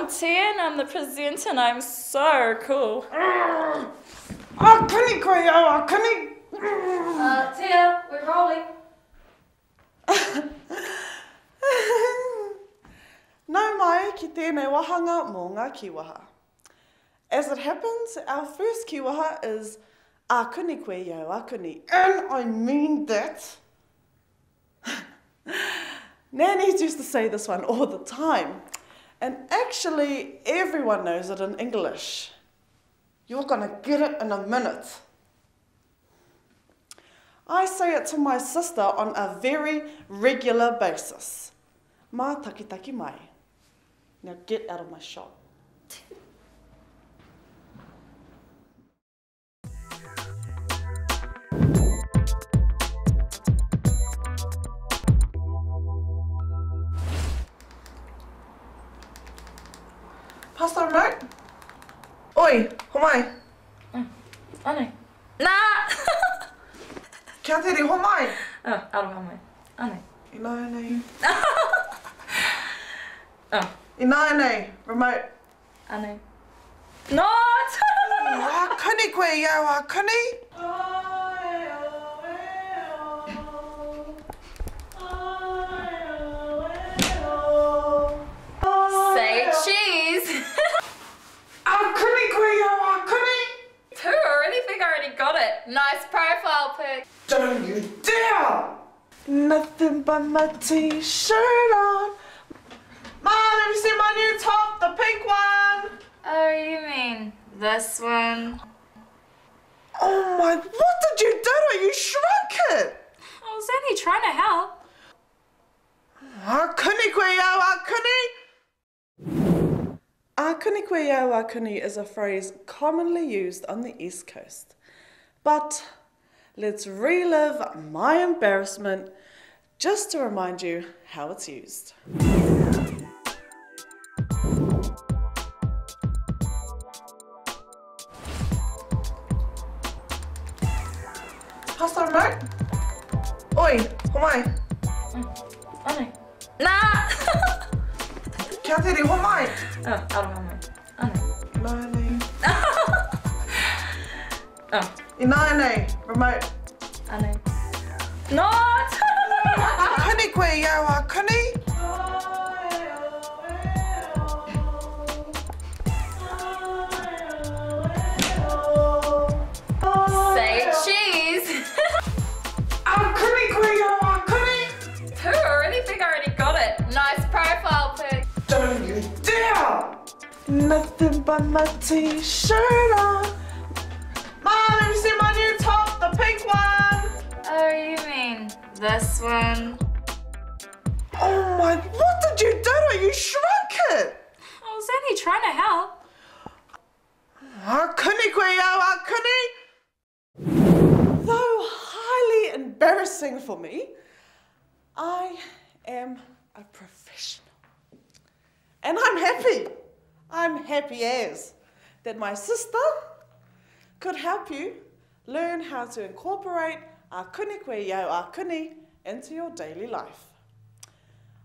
I'm Tia and I'm the presenter and I'm so cool. Akuni koe au, akuni! Uh, Tia, we're rolling. Nau mai ki tēnei wāhanga mō ngā kīwaha. As it happens, our first kīwaha is Akuni koe i au akuni, and I mean that! Nannies used to say this one all the time, and actually everyone knows it in English. You're gonna get it in a minute. I say it to my sister on a very regular basis. Mā takitaki mai. Now get out of my shop. Pass the remote. Oi, homai. Mm. Anei. Nā! Kia tere, homai! Oh, aroha mai. Anei. Ināianei. Oh. Ināianei, remote. Anei. Not! Akuni koe i au, akuni! Say cheese! Akuni koe i au, akuni! Poo, I already think I already got it. Nice profile pic. Don't you dare! Nothing but my t-shirt on. Mom, have you seen my new top? The pink one? Oh, you mean this one? Oh my, what did you do to it? You shrunk it! I was only trying to help. Akuni koe au, akuni! Akuni koe au, akuni is a phrase commonly used on the East Coast. But let's relive my embarrassment just to remind you how it's used. Pass the remote. Oi, homai. Anei. Nā! Kia tere, homai. Oh, aroha mai. Anei. Ināianei. Oh. Ināianei, remote. Anei. Not! Akuni koe i au, akuni! Say cheese! Akuni koe i au, akuni! Poo, I already think I already got it. Nice profile pic. Don't you dare! Nothing but my t-shirt on. Mom, have you seen my new top? The pink one? Oh, you mean this one? Oh my, what did you do to it? You shrunk it! I was only trying to help. Akuni koe au, akuni! Though highly embarrassing for me, I am a professional. And I'm happy, I'm happy as, that my sister could help you learn how to incorporate akuni koe i au akuni into your daily life.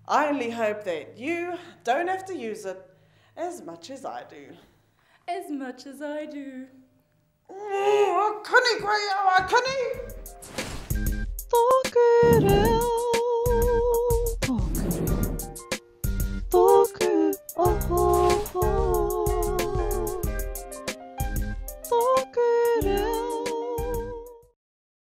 I only hope that you don't have to use it as much as I do. As much as I do. Akuni koe i au akuni!